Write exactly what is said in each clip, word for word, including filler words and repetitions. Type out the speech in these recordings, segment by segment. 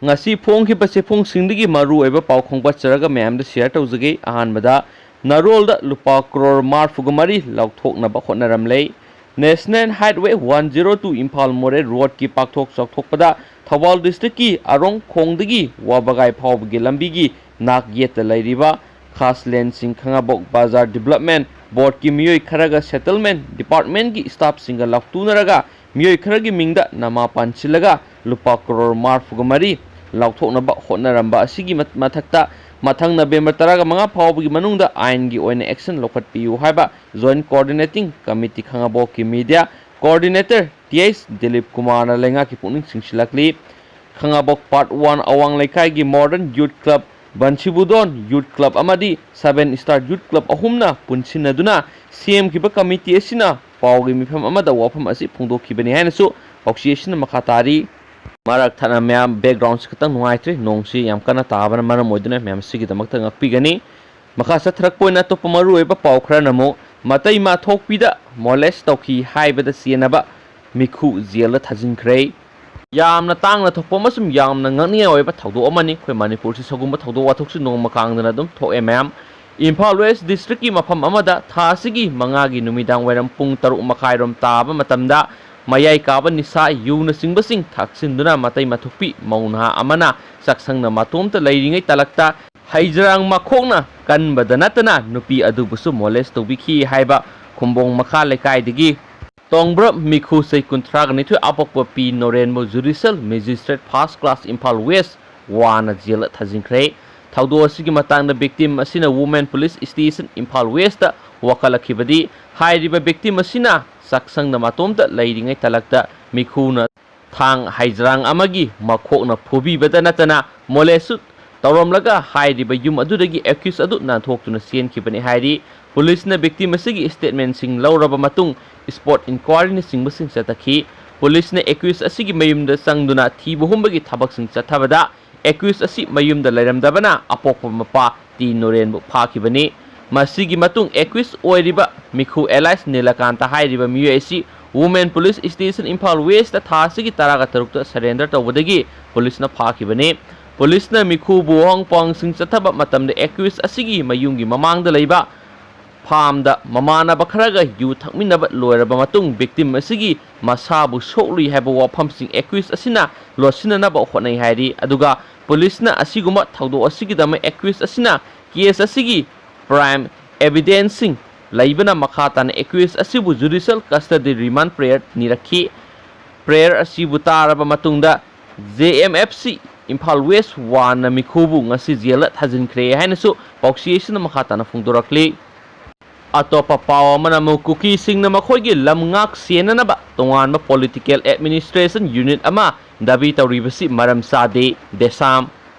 ꯉꯁꯤ ꯐꯣꯡꯈꯤꯕ ꯆꯦꯐꯣꯡꯁꯤꯡꯗꯒꯤ ꯃꯔꯨꯑꯣꯏꯕ ꯄꯥꯎ ꯈꯣꯝꯒꯠꯆꯔꯒ ꯃꯌꯥꯝꯗ ꯁꯤꯌꯔ ꯇꯧꯖꯒꯦ꯫ ꯑꯍꯥꯟꯕꯗ, ꯅꯔꯣꯜꯗ ꯂꯨꯄꯥ ꯀ꯭ꯔꯣꯔ ꯃꯔꯤꯐꯨꯒ ꯃꯔꯤ ꯂꯧꯊꯣꯛꯅꯕ ꯍꯣꯠꯅꯔꯝꯂꯦ꯫ National highway one zero two Imphal Moreh ꯔꯣꯗꯀꯤ ꯄꯥꯛꯊꯣꯛ ꯆꯥꯎꯊꯣꯛꯄꯗ ꯊꯧꯕꯥꯜ ꯗꯤꯁꯇ꯭ꯔꯤꯛꯀꯤ ꯑꯔꯣꯡ ꯈꯣꯡꯗꯒꯤ ꯋꯥꯕꯒꯥꯏ ꯐꯥꯎꯕꯒꯤ ꯂꯝꯕꯤꯒꯤ ꯅꯥꯛ ꯌꯦꯠꯇ ꯂꯩꯔꯤꯕ ꯈꯥꯁꯂꯦꯟꯁꯤꯡ ꯈꯥꯉꯕꯣꯛ ꯕꯖꯥꯔ ꯗꯤꯕꯂꯞꯃꯦꯟ ꯕꯣꯔꯗꯀꯤ ꯃꯤꯑꯣꯏ ꯈꯔꯒ ꯁꯦꯇꯜꯃꯦꯟ ꯗꯤꯄꯥꯔꯠꯃꯦꯟꯒꯤ ꯁ꯭ꯇꯥꯐꯁꯤꯡꯒ ꯂꯥꯎꯊꯣꯛꯅꯔꯒ ꯃꯤꯑꯣꯏ ꯈꯔꯒꯤ ꯃꯤꯡꯗ ꯅꯃꯥ ꯄꯥꯟꯁꯤꯜꯂꯒ ꯂꯨꯄꯥ ꯀ꯭ꯔꯣꯔ ꯃꯔꯤꯐꯨꯒ ꯃꯔꯤ ꯂꯧꯊꯣꯛꯅꯕ ꯍꯣꯠꯅꯔꯝꯕ ꯑꯁꯤꯒꯤ ꯃꯊꯛꯇ ꯃꯊꯪ ꯅꯕꯦꯝꯕꯔ ꯇꯔꯥꯃꯉꯥ ꯐꯥꯎꯕꯒꯤ ꯃꯅꯨꯡꯗ ꯑꯥꯏꯟꯒꯤ ꯑꯣꯏꯅ ꯑꯦꯛꯁꯟ ꯂꯧꯈꯠꯄꯤꯌꯨ ꯍꯥꯏꯕ ꯖꯣꯏꯟꯠ ꯀꯣꯑꯣꯔꯗꯤꯅꯦꯇꯤꯡ ꯀꯃꯤꯇꯤ ꯈꯥꯉꯕꯣꯛꯀꯤ media coordinator T H Dilip ꯀꯨꯃꯥꯔꯅ ꯂꯩꯉꯥꯛꯀꯤ ꯄꯨꯛꯅꯤꯡ ꯆꯤꯡꯁꯤꯜꯂꯛꯂꯤ꯫ ꯈꯥꯉꯕꯣꯛ ꯄꯥꯔꯠ ꯋꯥꯟ ꯑꯋꯥꯡ ꯂꯩꯀꯥꯏꯒꯤ ꯃꯣꯗꯔꯟ ꯌꯨꯠ ꯀ꯭ꯂꯕ, ꯕꯟꯁꯤꯕꯨꯗꯣꯟ ꯌꯨꯠ ꯀ꯭ꯂꯕ ꯑꯃꯗꯤ ꯁꯚꯦꯟ ꯁ꯭ꯇꯥꯔ ꯌꯨꯠ ꯀ꯭ꯂꯕ ꯑꯍꯨꯝꯅ ꯄꯨꯟꯁꯤꯟꯅꯗꯨꯅ ꯁꯦꯝꯈꯤꯕ ꯀꯃꯤꯇꯤ ꯑꯁꯤꯅ ꯄꯥꯎꯒꯤ ꯃꯤꯐꯝ ꯑꯃꯗ ꯋꯥꯐꯝ ꯑꯁꯤ ꯐꯣꯡꯗꯣꯛꯈꯤꯕꯅꯤ ꯍꯥꯏꯅꯁꯨ ꯄꯥꯎꯆꯦ ꯑꯁꯤꯅ ꯃꯈꯥ ꯇꯥꯔꯤ꯫ ꯃꯔꯛ ꯊꯠꯅ ꯃꯌꯥꯝ, ꯕꯦꯛꯒ꯭ꯔꯥꯎꯟꯁꯤ ꯈꯤꯇꯪ ꯅꯨꯡꯉꯥꯏꯇ꯭ꯔꯤ, ꯅꯣꯡꯁꯤ ꯌꯥꯝ ꯀꯟꯅ ꯇꯥꯕꯅ ꯃꯔꯝ ꯑꯣꯏꯗꯨꯅ ꯃꯌꯥꯝ ꯁꯤꯒꯤꯗꯃꯛꯇ ꯉꯥꯛꯄꯤꯒꯅꯤ꯫ ꯃꯈꯥ ꯆꯠꯊꯔꯛꯄ ꯑꯣꯏꯅ ꯑꯇꯣꯞꯄ ꯃꯔꯨꯑꯣꯏꯕ ꯄꯥꯎ ꯈꯔꯅ ꯑꯃꯨꯛ ꯃꯇꯩ ꯃꯥꯊꯣꯛꯄꯤꯗ ꯃꯣꯂꯦꯁ ꯇꯧꯈꯤ ꯍꯥꯏꯕꯗ ꯆꯦꯟꯅꯕ ꯃꯤꯈꯨ ꯖꯦꯜꯗ ꯊꯥꯖꯤꯟꯈ꯭ꯔꯦ꯫ ꯌꯥꯝꯅ ꯇꯥꯡꯅ ꯊꯣꯛꯄ ꯑꯃꯁꯨꯡ ꯌꯥꯝꯅ ꯉꯛꯅꯤꯡꯉꯥꯏ ꯑꯣꯏꯕ ꯊꯧꯗꯣꯛ ꯑꯃꯅꯤ꯫ ꯑꯩꯈꯣꯏ ꯃꯅꯤꯄꯨꯔꯁꯤ ꯁꯤꯒꯨꯝꯕ ꯊꯧꯗꯣꯛ ꯋꯥꯊꯣꯛꯁꯤ ꯅꯣꯡꯃ ꯀꯥꯡꯗꯅ ꯑꯗꯨꯝ ꯊꯣꯛꯑꯦ ꯃꯌꯥꯝ꯫ ꯏꯝꯐꯥꯜ ꯋꯦꯁ ꯗꯤꯁꯇ꯭ꯔꯤꯛꯀꯤ ꯃꯐꯝ ꯑꯃꯗ ꯊꯥ ꯑꯁꯤꯒꯤ ꯃꯉꯥꯒꯤ ꯅꯨꯃꯤꯗꯥꯡ ꯋꯥꯏꯔꯝ ꯄꯨꯡ ꯇꯔꯨꯛ ꯃꯈꯥꯏꯔꯣꯝ ꯇꯥꯕ ꯃꯇꯝꯗ ꯃꯌꯥꯏ ꯀꯥꯕ ꯅꯤꯁꯥ ꯌꯨꯅꯆꯤꯡꯕꯁꯤꯡ ꯊꯛꯆꯤꯟꯗꯨꯅ ꯃꯇꯩ ꯃꯊꯨꯞꯄꯤ ꯃꯧ ꯅꯍꯥ ꯑꯃꯅ ꯆꯥꯛꯁꯪꯅ ꯃꯇꯣꯝꯇ ꯂꯩꯔꯤꯉꯩ ꯇꯥꯂꯛꯇ ꯍꯩꯖꯔꯥꯡ ꯃꯈꯣꯛꯅ ꯀꯟꯕꯗ ꯅꯠꯇꯅ ꯅꯨꯄꯤ ꯑꯗꯨꯕꯨꯁꯨ ꯃꯣꯂꯦꯁ ꯇꯧꯕꯤꯈꯤ ꯍꯥꯏꯕ ꯈꯨꯝꯕꯣꯡ ꯃꯈꯥ ꯂꯩꯀꯥꯏꯗꯒꯤ ꯇꯣꯡꯕ꯭ꯔꯞ ꯃꯤꯈꯨ ꯆꯍꯤ ꯀꯨꯟꯊ꯭ꯔꯥꯒ ꯅꯤꯊꯣꯏ ꯑꯄꯣꯛꯄ ꯄꯤ ꯅꯣꯔꯦꯟꯕꯨ judicial magistrate first class Imphal west ꯋꯥꯅ ꯖꯦꯜꯗ ꯊꯥꯖꯤꯟꯈ꯭ꯔꯦ꯫ ꯊꯧꯗꯣꯛ ꯑꯁꯤꯒꯤ ꯃꯇꯥꯡꯗ ꯚꯤꯛꯇꯤꯝ ꯑꯁꯤꯅ women police station Imphal west ꯋꯥꯀꯠꯂꯛꯈꯤꯕꯗꯤ, ꯍꯥꯏꯔꯤꯕ ꯚꯤꯛꯇꯤꯝ ꯑꯁꯤꯅ ꯆꯥꯛꯁꯪꯗ ꯃꯇꯣꯝꯇ ꯂꯩꯔꯤꯉꯩ ꯇꯥꯂꯛꯇ ꯃꯤꯈꯨꯅ ꯊꯥꯡ ꯍꯩꯖꯔꯥꯡ ꯑꯃꯒꯤ ꯃꯈꯣꯛꯅ ꯐꯨꯕꯤꯕꯗ ꯅꯠꯇꯅ ꯃꯣꯂꯦꯁꯁꯨ ꯇꯧꯔꯝꯂꯒ ꯍꯥꯏꯔꯤꯕ ꯌꯨꯝ ꯑꯗꯨꯗꯒꯤ ꯑꯦꯀ꯭ꯌꯨꯁ ꯑꯗꯨ ꯅꯥꯟꯊꯣꯛꯇꯨꯅ ꯆꯦꯟꯈꯤꯕꯅꯤ ꯍꯥꯏꯔꯤ꯫ ꯄꯨꯂꯤꯁꯅ ꯚꯤꯛꯇꯤꯝ ꯑꯁꯤꯒꯤ ꯁ꯭ꯇꯦꯠꯃꯦꯟꯁꯤꯡ ꯂꯧꯔꯕ ꯃꯇꯨꯡ ꯁ꯭ꯄꯣꯠ ꯏꯟꯀ꯭ꯋꯥꯔꯤꯅꯆꯤꯡꯕꯁꯤꯡ ꯆꯠꯊꯈꯤ꯫ ꯄꯨꯂꯤꯁꯅ ꯑꯦꯀ꯭ꯌꯨꯁ ꯑꯁꯤꯒꯤ ꯃꯌꯨꯝꯗ ꯆꯪꯗꯨꯅ ꯊꯤꯕ ꯍꯨꯝꯕꯒꯤ ꯊꯕꯛꯁꯤꯡ ꯆꯠꯊꯕꯗ ꯑꯦꯀ꯭ꯌꯨꯁ ꯑꯁꯤ ꯃꯌꯨꯝꯗ ꯂꯩꯔꯝꯗꯕꯅ ꯑꯄꯣꯛꯄ ꯃꯄꯥ ꯇꯤ ꯅꯣꯔꯦꯟꯕꯨ ꯐꯥꯈꯤꯕꯅꯤ꯫ ꯃꯁꯤꯒꯤ ꯃꯇꯨꯡ ꯑꯦꯀ꯭ꯌꯨꯁ ꯑꯣꯏꯔꯤꯕ ꯃꯤꯈꯨ ꯑꯦꯂꯥꯏꯁ ꯅꯤꯂꯀꯥꯟꯇ ꯍꯥꯏꯔꯤꯕ ꯃꯤꯑꯣꯏ ꯑꯁꯤ Women Police Station Imphal West ꯊꯥ ꯑꯁꯤꯒꯤ ꯇꯔꯥꯒ ꯇꯔꯨꯛꯇ surrender ꯇꯧꯕꯗꯒꯤ police ꯅ ꯐꯥꯈꯤꯕꯅꯤ꯫ Police ꯅ ꯃꯤꯈꯨꯕꯨ ꯍꯣꯡꯄꯥꯡꯁꯤꯡ ꯆꯠꯊꯕ ꯃꯇꯝꯗ accused ꯑꯁꯤꯒꯤ ꯃꯌꯨꯝꯒꯤ ꯃꯃꯥꯡꯗ ꯂꯩꯕ farm ꯗ ꯃꯃꯥꯟꯅꯕ ꯈꯔꯒ ꯌꯨ ꯊꯛꯃꯤꯟꯅꯕ ꯂꯣꯏꯔꯕ ꯃꯇꯨꯡ victim ꯑꯁꯤꯒꯤ ꯃꯁꯥꯕꯨ ꯁꯣꯛꯂꯨꯏ ꯍꯥꯏꯕ ꯋꯥꯐꯝꯁꯤꯡ accused ꯑꯁꯤꯅ ꯂꯣꯠꯁꯤꯟꯅꯅꯕ ꯍꯣꯠꯅꯩ ꯍꯥꯏꯔꯤ꯫ ꯑꯗꯨꯒ police ꯅ ꯑꯁꯤꯒꯨꯝꯕ ꯊꯧꯗꯣꯛ ꯑꯁꯤꯒꯤꯗꯃꯛ accused ꯑꯁꯤꯅ case ꯑꯁꯤꯒꯤ prime evidence ꯁꯤꯡ ꯂꯩꯕꯅ ꯃꯈꯥ ꯇꯥꯅ accused ꯑꯁꯤꯕꯨ judicial custody remand prayer ꯅꯤꯔꯛꯈꯤ꯫ Prayer ꯑꯁꯤꯕꯨ ꯇꯥꯔꯕ ꯃꯇꯨꯡꯗ J M F C Imphal West one ꯅ ꯃꯤꯈꯨꯕꯨ ꯉꯁꯤ jail ꯗ ꯊꯥꯖꯤꯟꯈ꯭ꯔꯦ ꯍꯥꯏꯅꯁꯨ ꯄꯥꯎꯆꯦ ꯑꯁꯤꯅ ꯃꯈꯥ ꯇꯥꯅ ꯐꯣꯡꯗꯣꯔꯛꯂꯤ꯫ ꯑꯇꯣꯞꯄ ꯄꯥꯎ ꯑꯃꯅ ꯑꯃꯨꯛ ꯀꯨꯀꯤꯁꯤꯡꯅ ꯃꯈꯣꯏꯒꯤ ꯂꯝ ꯉꯥꯛ ꯁꯦꯟꯅꯅꯕ ꯇꯣꯉꯥꯟꯕ political administration unit ꯑꯃ ꯗꯥꯕꯤ ꯇꯧꯔꯤꯕꯁꯤ ꯃꯔꯝ ꯆꯥꯗꯦ, ꯗꯦꯁꯥꯝ꯫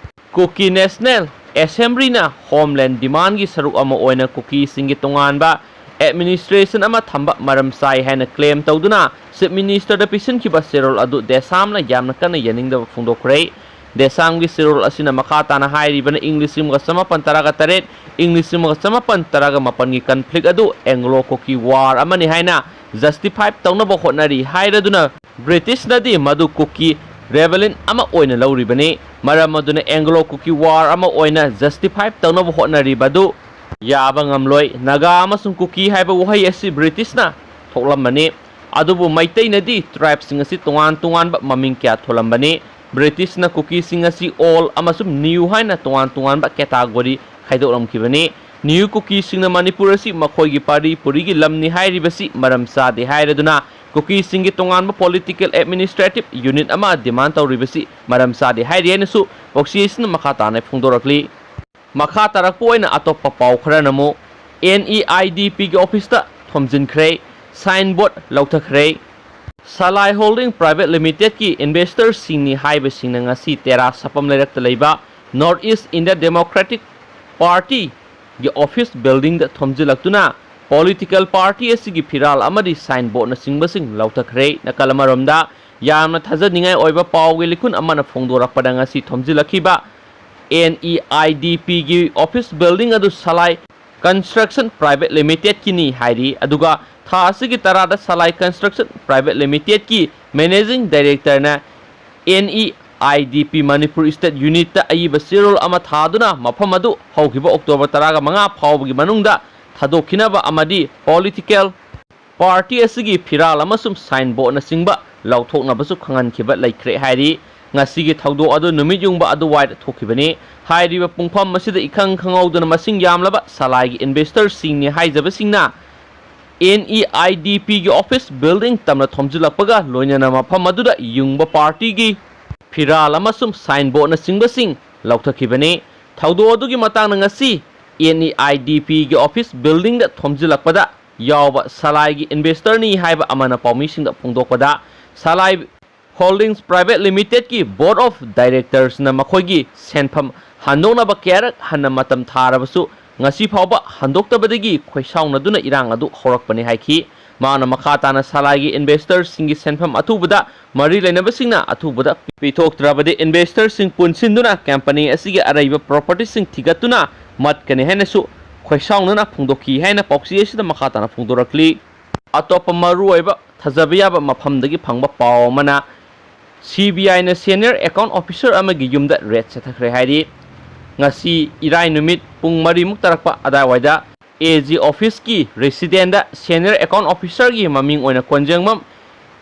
ꯀꯨꯀꯤ National Assembly ꯅ Homeland Demand ꯒꯤ ꯁꯔꯨꯛ ꯑꯃ ꯑꯣꯏꯅ ꯀꯨꯀꯤꯁꯤꯡꯒꯤ ꯇꯣꯉꯥꯟꯕ administration ꯑꯃ ꯊꯝꯕ ꯃꯔꯝ ꯆꯥꯏ ꯍꯥꯏꯅ claim ꯇꯧꯗꯨꯅ Chief Minister ꯗ ꯄꯤꯁꯤꯟꯈꯤꯕ ꯆꯦꯔꯣꯜ ꯑꯗꯨ ꯗꯦꯁꯥꯝꯅ ꯌꯥꯝꯅ ꯀꯟꯅ ꯌꯥꯅꯤꯡꯗꯕ ꯐꯣꯡꯗꯣꯛꯈ꯭ꯔꯦ꯫ ꯗꯦꯁꯥꯝꯒꯤ ꯆꯦꯔꯣꯜ ꯑꯁꯤꯅ ꯃꯈꯥ ꯇꯥꯅ ꯍꯥꯏꯔꯤꯕꯅ ꯏꯪ ꯂꯤꯁꯤꯡ ꯑꯃꯒ ꯆꯃꯥꯄꯟ ꯇꯔꯥꯒ ꯇꯔꯦꯠ, ꯏꯪ ꯂꯤꯁꯤꯡ ꯑꯃꯒ ꯆꯃꯥꯄꯟ ꯇꯔꯥꯒ ꯃꯥꯄꯟꯒꯤ conflict ꯑꯗꯨ Anglo Kuki War ꯑꯃꯅꯤ ꯍꯥꯏꯅ justify ꯇꯧꯅꯕ ꯍꯣꯠꯅꯔꯤ ꯍꯥꯏꯔꯗꯨꯅ British ꯅꯗꯤ ꯃꯗꯨ ꯀꯨꯀꯤ rebellion ꯑꯃ ꯑꯣꯏꯅ ꯂꯧꯔꯤꯕꯅꯤ꯫ ꯃꯔꯝ ꯑꯗꯨꯅ Anglo Kuki War ꯑꯃ ꯑꯣꯏꯅ justify ꯇꯧꯅꯕ ꯍꯣꯠꯅꯔꯤꯕ ꯑꯗꯨ ꯌꯥꯕ ꯉꯝꯂꯣꯏ꯫ ꯅꯥꯒꯥ ꯑꯃꯁꯨꯡ ꯀꯨꯀꯤ ꯍꯥꯏꯕ ꯋꯥꯍꯩ ꯑꯁꯤ British ꯅ ꯊꯣꯛꯂꯝꯕꯅꯤ, ꯑꯗꯨꯕꯨ ꯃꯩꯇꯩꯅꯗꯤ tribe ꯁꯤꯡ ꯑꯁꯤ ꯇꯣꯉꯥꯟ ꯇꯣꯉꯥꯟꯕ ꯃꯃꯤꯡ ꯀꯌꯥ ꯊꯣꯜꯂꯝꯕꯅꯤ꯫ British ꯅ ꯀꯨꯀꯤꯁꯤꯡ ꯑꯁꯤ Old ꯑꯃꯁꯨꯡ New ꯍꯥꯏꯅ ꯇꯣꯉꯥꯟ ꯇꯣꯉꯥꯟꯕ category ꯈꯥꯏꯗꯣꯛꯂꯝꯈꯤꯕꯅꯤ꯫ New ꯀꯨꯀꯤꯁꯤꯡꯅ ꯃꯅꯤꯄꯨꯔ ꯑꯁꯤ ꯃꯈꯣꯏꯒꯤ ꯄꯥꯔꯤ ꯄꯨꯔꯤꯒꯤ ꯂꯝꯅꯤ ꯍꯥꯏꯔꯤꯕꯁꯤ ꯃꯔꯝ ꯆꯥꯗꯦ ꯍꯥꯏꯔꯗꯨꯅ ꯀꯨꯀꯤꯁꯤꯡꯒꯤ ꯇꯣꯉꯥꯟꯕ political administrative unit ꯑꯃ demand ꯇꯧꯔꯤꯕꯁꯤ ꯃꯔꯝ ꯆꯥꯗꯦ ꯍꯥꯏꯔꯤ ꯍꯥꯏꯅꯁꯨ ꯄꯥꯎꯆꯦ ꯑꯁꯤꯅ ꯃꯈꯥ ꯇꯥꯅ ꯐꯣꯡꯗꯣꯔꯛꯂꯤ꯫ ꯃꯈꯥ ꯇꯥꯔꯛꯄ ꯑꯣꯏꯅ ꯑꯇꯣꯞꯄ ꯄꯥꯎ ꯈꯔꯅ ꯑꯃꯨꯛ N E I D P ꯒꯤ office ꯇ ꯊꯣꯝꯖꯤꯟꯈ꯭ꯔꯦ, sign board ꯂꯧꯊꯈ꯭ꯔꯦ꯫ Salai Holding Private Limited ꯀꯤ investor ꯁꯤꯡꯅꯤ ꯍꯥꯏꯕꯁꯤꯡꯅ ꯉꯁꯤ ꯇꯦꯔꯥ ꯁꯥꯄꯝ ꯂꯩꯔꯛꯇ ꯂꯩꯕ North East India Democratic Party ꯒꯤ office building ꯗ ꯊꯣꯝꯖꯤꯜꯂꯛꯇꯨꯅ political party ꯑꯁꯤꯒꯤ ꯐꯤꯔꯥꯜ ꯑꯃꯗꯤ sign board ꯅꯆꯤꯡꯕꯁꯤꯡ ꯂꯧꯊꯈ꯭ꯔꯦ꯫ ꯅꯥꯀꯜ ꯑꯃꯔꯣꯝꯗ ꯌꯥꯝꯅ ꯊꯥꯖꯅꯤꯡꯉꯥꯏ ꯑꯣꯏꯕ ꯄꯥꯎꯒꯤ ꯂꯤꯈꯨꯟ ꯑꯃꯅ ꯐꯣꯡꯗꯣꯔꯛꯄꯗ ꯉꯁꯤ ꯊꯣꯝꯖꯤꯜꯂꯛꯈꯤꯕ N E I D P ꯒꯤ office building ꯑꯗꯨ Salai Construction Private Limitedꯀꯤꯅꯤ ꯍꯥꯏꯔꯤ꯫ ꯑꯗꯨꯒ ꯊꯥ ꯑꯁꯤꯒꯤ ꯇꯔꯥꯗ ꯁꯂꯥꯏ Construction Private Limitedꯀꯤ Managing Directorꯅ NEIDP Manipur State Unitꯇ ꯑꯏꯕ ꯆꯦꯔꯣꯜ ꯑꯃ ꯊꯥꯗꯨꯅ ꯃꯐꯝ ꯑꯗꯨ ꯍꯧꯈꯤꯕ October ꯇꯔꯥꯃꯉꯥ ꯐꯥꯎꯕꯒꯤ ꯃꯅꯨꯡꯗ ꯊꯥꯗꯣꯛꯈꯤꯅꯕ ꯑꯃꯗꯤ political party ꯑꯁꯤꯒꯤ ꯐꯤꯔꯥꯜ ꯑꯃꯁꯨꯡ signboardꯅꯆꯤꯡꯕ ꯂꯧꯊꯣꯛꯅꯕꯁꯨ ꯈꯪꯍꯟꯈꯤꯕ ꯂꯩꯈ꯭ꯔꯦ ꯍꯥꯏꯔꯤ꯫ ꯉꯁꯤꯒꯤ ꯊꯧꯗꯣꯛ ꯑꯗꯨ ꯅꯨꯃꯤꯠ ꯌꯨꯡꯕ ꯑꯗꯨꯋꯥꯏꯗ ꯊꯣꯛꯈꯤꯕꯅꯤ꯫ ꯍꯥꯏꯔꯤꯕ ꯄꯨꯡꯐꯝ ꯑꯁꯤꯗ ꯏꯈꯪ ꯈꯪꯍꯧꯗꯅ ꯃꯁꯤꯡ ꯌꯥꯝꯂꯕ ꯁꯂꯥꯏꯒꯤ investorꯁꯤꯡꯅꯤ ꯍꯥꯏꯖꯕꯁꯤꯡꯅ NEIDPꯒꯤ office building ꯇꯝꯅ ꯊꯣꯝꯖꯤꯜꯂꯛꯄꯒ ꯂꯣꯏꯅꯅ ꯃꯐꯝ ꯑꯗꯨꯗ ꯌꯨꯡꯕ partyꯒꯤ ꯐꯤꯔꯥꯜ ꯑꯃꯁꯨꯡ signboardꯅꯆꯤꯡꯕꯁꯤꯡ ꯂꯧꯊꯈꯤꯕꯅꯤ꯫ ꯊꯧꯗꯣꯛ ꯑꯗꯨꯒꯤ ꯃꯇꯥꯡꯗ ꯉꯁꯤ NEIDPꯒꯤ office buildingꯗ ꯊꯣꯝꯖꯤꯜꯂꯛꯄꯗ ꯌꯥꯎꯕ ꯁꯂꯥꯏꯒꯤ investorꯅꯤ ꯍꯥꯏꯕ ꯑꯃꯅ ꯄꯥꯎꯃꯤꯁꯤꯡꯗ ꯐꯣꯡꯗꯣꯛꯄꯗ, ꯁꯂꯥꯏ Holdings Private Limitedꯀꯤ Board of Directorsꯅ ꯃꯈꯣꯏꯒꯤ ꯁꯦꯟꯐꯝ ꯍꯟꯗꯣꯛꯅꯕ ꯀꯌꯥꯔꯛ ꯍꯟꯅ ꯃꯇꯝ ꯊꯥꯔꯕꯁꯨ ꯉꯁꯤ ꯐꯥꯎꯕ ꯍꯟꯗꯣꯛꯇꯕꯗꯒꯤ ꯈꯣꯏꯁꯥꯎꯅꯗꯨꯅ ꯏꯔꯥꯡ ꯑꯗꯨ ꯍꯧꯔꯛꯄꯅꯤ ꯍꯥꯏꯈꯤ꯫ ꯃꯍꯥꯛꯅ ꯃꯈꯥ ꯇꯥꯅ ꯁꯂꯥꯏꯒꯤ investorꯁꯤꯡꯒꯤ ꯁꯦꯟꯐꯝ ꯑꯊꯨꯕꯗ ꯃꯔꯤ ꯂꯩꯅꯕꯁꯤꯡꯅ ꯑꯊꯨꯕꯗ ꯄꯤꯊꯣꯛꯇ꯭ꯔꯕꯗꯤ investorꯁꯤꯡ ꯄꯨꯟꯁꯤꯟꯗꯨꯅ company ꯑꯁꯤꯒꯤ ꯑꯔꯩꯕ propertyꯁꯤꯡ ꯊꯤꯒꯠꯇꯨꯅ ꯃꯠꯀꯅꯤ ꯍꯥꯏꯅꯁꯨ ꯈꯣꯏꯁꯥꯎꯅꯅ ꯐꯣꯡꯗꯣꯛꯈꯤ ꯍꯥꯏꯅ ꯄꯥꯎꯆꯦ ꯑꯁꯤꯗ ꯃꯈꯥ ꯇꯥꯅ ꯐꯣꯡꯗꯣꯔꯛꯂꯤ꯫ ꯑꯇꯣꯞꯄ ꯃꯔꯨꯑꯣꯏꯕ ꯊꯥꯖꯕ ꯌꯥꯕ ꯃꯐꯝꯗꯒꯤ ꯐꯪꯕ ꯄꯥꯎ ꯑꯃꯅ, CBIꯅ senior account officer ꯑꯃꯒꯤ ꯌꯨꯝꯗ raid ꯆꯠꯊꯈ꯭ꯔꯦ ꯍꯥꯏꯔꯤ꯫ ꯉꯁꯤ ꯏꯔꯥꯏ ꯅꯨꯃꯤꯠ ꯄꯨꯡ ꯃꯔꯤꯃꯨꯛ ꯇꯥꯔꯛꯄ ꯑꯗꯥꯏꯋꯥꯏꯗ AG officeꯀꯤ residentꯗ senior account officerꯒꯤ ꯃꯃꯤꯡ ꯑꯣꯏꯅ ꯀꯣꯟꯖꯦꯡꯕꯝ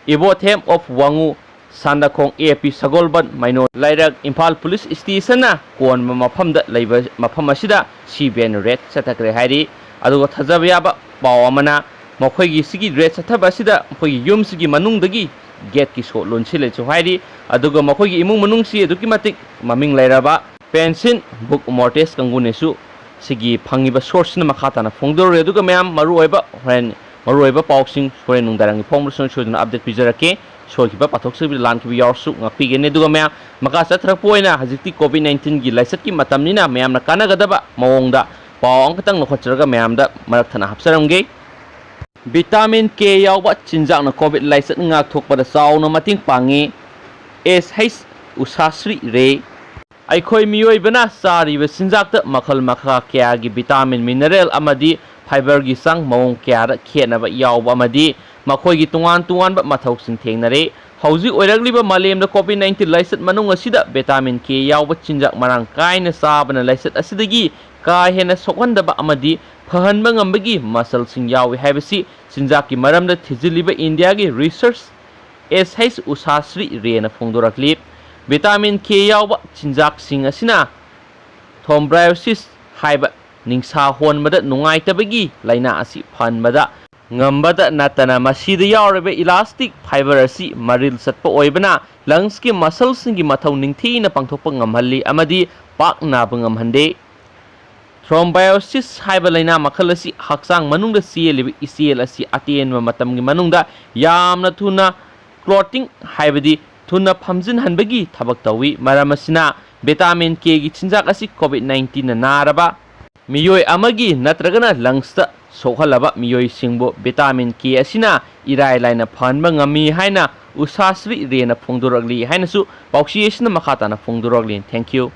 Ibotham of Wangu, ꯁꯥꯟꯗꯈꯣꯡ AP ꯁꯒꯣꯜꯕꯟ, ꯃꯩꯅꯣ ꯂꯩꯔꯛ, ꯏꯝꯐꯥꯜ police stationꯅ ꯀꯣꯟꯕ ꯃꯐꯝꯗ ꯂꯩꯕ ꯃꯐꯝ ꯑꯁꯤꯗ CBIꯅ raid ꯆꯠꯊꯈ꯭ꯔꯦ ꯍꯥꯏꯔꯤ꯫ ꯑꯗꯨꯒ ꯊꯥꯖꯕ ꯌꯥꯕ ꯄꯥꯎ ꯑꯃꯅ, ꯃꯈꯣꯏꯒꯤ ꯁꯤꯒꯤ raid ꯆꯠꯊꯕ ꯑꯁꯤꯗ ꯃꯈꯣꯏꯒꯤ ꯌꯨꯝꯁꯤꯒꯤ ꯃꯅꯨꯡꯗꯒꯤ gateꯀꯤ ꯁꯣ ꯂꯣꯟꯁꯤꯜꯂꯦꯁꯨ ꯍꯥꯏꯔꯤ꯫ ꯑꯗꯨꯒ ꯃꯈꯣꯏꯒꯤ ꯏꯃꯨꯡ ꯃꯅꯨꯡꯁꯤ ꯑꯗꯨꯛꯀꯤ ꯃꯇꯤꯛ ꯃꯃꯤꯡ ꯂꯩꯔꯕ ꯄꯦꯟꯁꯤꯟ ꯕꯨꯛ ꯃꯣꯔꯇꯦꯖ ꯀꯥꯡꯕꯨꯅꯦꯁꯨ ꯁꯤꯒꯤ ꯐꯪꯉꯤꯕ sourceꯁꯤꯅ ꯃꯈꯥ ꯇꯥꯅ ꯐꯣꯡꯗꯣꯔꯛꯂꯦ꯫ ꯑꯗꯨꯒ ꯃꯌꯥꯝ ꯃꯔꯨꯑꯣꯏꯕ ꯍꯣꯔꯦꯟ ꯃꯔꯨꯑꯣꯏꯕ ꯄꯥꯎꯁꯤꯡ ꯍꯣꯔꯦꯟ ꯅꯨꯡꯗꯥꯡꯒꯤ ꯐꯣꯡꯕꯗ ꯁꯣꯏꯗꯅ update ꯄꯤꯖꯔꯛꯀꯦ꯫ ꯁꯣꯏꯈꯤꯕ ꯄꯥꯊꯣꯛꯆꯕꯗ ꯂꯥꯟꯈꯤꯕ ꯌꯥꯎꯔꯁꯨ ꯉꯥꯛꯄꯤꯒꯅꯤ꯫ ꯑꯗꯨꯒ ꯃꯌꯥꯝ ꯃꯈꯥ ꯆꯠꯊꯔꯛꯄ ꯑꯣꯏꯅ ꯍꯧꯖꯤꯛꯇꯤ COVID nineteenꯒꯤ ꯂꯥꯏꯆꯠꯀꯤ ꯃꯇꯝꯅꯤꯅ ꯃꯌꯥꯝꯅ ꯀꯥꯟꯅꯒꯗꯕ ꯃꯑꯣꯡꯗ ꯄꯥꯎ ꯑꯃꯈꯛꯇꯪ ꯂꯧꯈꯠꯆꯔꯒ ꯃꯌꯥꯝꯗ ꯃꯔꯛ ꯊꯠꯅ ꯍꯥꯞꯆꯔꯝꯒꯦ꯫ Vitamin K ꯌꯥꯎꯕ ꯆꯤꯟꯖꯥꯛꯅ COVID ꯂꯥꯏꯆꯠ ꯉꯥꯛꯊꯣꯛꯄꯗ ꯆꯥꯎꯅ ꯃꯇꯦꯡ ꯄꯥꯡꯉꯤ꯫ S H Ushasri Ray꯫ ꯑꯩꯈꯣꯏ ꯃꯤꯑꯣꯏꯕꯅ ꯆꯥꯔꯤꯕ ꯆꯤꯟꯖꯥꯛꯇ ꯃꯈꯜ ꯃꯈꯥ ꯀꯌꯥꯒꯤ vitamin, mineral ꯑꯃꯗꯤ fiberꯒꯤ ꯆꯥꯡ ꯃꯑꯣꯡ ꯀꯌꯥꯗ ꯈꯦꯠꯅꯕ ꯌꯥꯎꯕ ꯑꯃꯗꯤ ꯃꯈꯣꯏꯒꯤ ꯇꯣꯉꯥꯟ ꯇꯣꯉꯥꯟꯕ ꯃꯊꯧꯁꯤꯡ ꯊꯦꯡꯅꯔꯦ꯫ ꯍꯧꯖꯤꯛ ꯑꯣꯏꯔꯛꯂꯤꯕ ꯃꯥꯂꯦꯝꯗ COVID nineteen ꯂꯥꯏꯆꯠ ꯃꯅꯨꯡ ꯑꯁꯤꯗ vitamin K ꯌꯥꯎꯕ ꯆꯤꯟꯖꯥꯛ ꯃꯔꯥꯡ ꯀꯥꯏꯅ ꯆꯥꯕꯅ ꯂꯥꯏꯆꯠ ꯑꯁꯤꯗꯒꯤ ꯀꯥ ꯍꯦꯟꯅ ꯁꯣꯛꯍꯟꯗꯕ ꯑꯃꯗꯤ ꯐꯍꯟꯕ ꯉꯝꯕꯒꯤ ꯃꯆꯜꯁꯤꯡ ꯌꯥꯎꯏ ꯍꯥꯏꯕꯁꯤ ꯆꯤꯟꯖꯥꯛꯀꯤ ꯃꯔꯝꯗ ꯊꯤꯖꯤꯜꯂꯤꯕ ꯏꯟꯗꯤꯌꯥꯒꯤ research S H Ushasri Rayꯅ ꯐꯣꯡꯗꯣꯔꯛꯂꯤ꯫ Vitamin K ꯌꯥꯎꯕ ꯆꯤꯟꯖꯥꯛꯁꯤꯡ ꯑꯁꯤꯅ thrombosis ꯍꯥꯏꯕ ꯅꯤꯡꯁꯥ ꯍꯣꯟꯕꯗ ꯅꯨꯡꯉꯥꯏꯇꯕꯒꯤ ꯂꯥꯏꯅꯥ ꯑꯁꯤ ꯐꯍꯟꯕꯗ ꯉꯝꯕꯗ ꯅꯠꯇꯅ ꯃꯁꯤꯗ ꯌꯥꯎꯔꯤꯕ elastic fiber ꯑꯁꯤ ꯃꯔꯤꯜ ꯆꯠꯄ ꯑꯣꯏꯕꯅ lungsꯀꯤ muscleꯁꯤꯡꯒꯤ ꯃꯊꯧ ꯅꯤꯡꯊꯤꯅ ꯄꯥꯡꯊꯣꯛꯄ ꯉꯝꯍꯜꯂꯤ ꯑꯃꯗꯤ ꯄꯥꯛ ꯅꯥꯕ ꯉꯝꯍꯟꯗꯦ꯫ Thrombosis ꯍꯥꯏꯕ ꯂꯥꯏꯅꯥ ꯃꯈꯜ ꯑꯁꯤ ꯍꯛꯆꯥꯡ ꯃꯅꯨꯡꯗ ꯆꯦꯜꯂꯤꯕ ꯏꯆꯦꯜ ꯑꯁꯤ ꯑꯇꯦꯟꯕ ꯃꯇꯝꯒꯤ ꯃꯅꯨꯡꯗ ꯌꯥꯝꯅ ꯊꯨꯅ clotting ꯍꯥꯏꯕꯗꯤ ꯊꯨꯅ ꯐꯝꯖꯤꯟꯍꯟꯕꯒꯤ ꯊꯕꯛ ꯇꯧꯏ꯫ ꯃꯔꯝ ꯑꯁꯤꯅ vitamin Kꯒꯤ ꯆꯤꯟꯖꯥꯛ ꯑꯁꯤ COVID nineteenꯅ ꯅꯥꯔꯕ ꯃꯤꯑꯣꯏ ꯑꯃꯒꯤ ꯅꯠꯇ꯭ꯔꯒꯅ lungsꯇ ꯁꯣꯛꯍꯜꯂꯕ ꯃꯤꯑꯣꯏꯁꯤꯡꯕꯨ vitamin K ꯑꯁꯤꯅ ꯏꯔꯥꯏ ꯂꯥꯏꯅ ꯐꯍꯟꯕ ꯉꯝꯃꯤ ꯍꯥꯏꯅ Ushasri Rayꯅ ꯐꯣꯡꯗꯣꯔꯛꯂꯤ ꯍꯥꯏꯅꯁꯨ ꯄꯥꯎꯆꯦ ꯑꯁꯤꯅ ꯃꯈꯥ ꯇꯥꯅ ꯐꯣꯡꯗꯣꯔꯛꯂꯤ꯫ Thank you꯫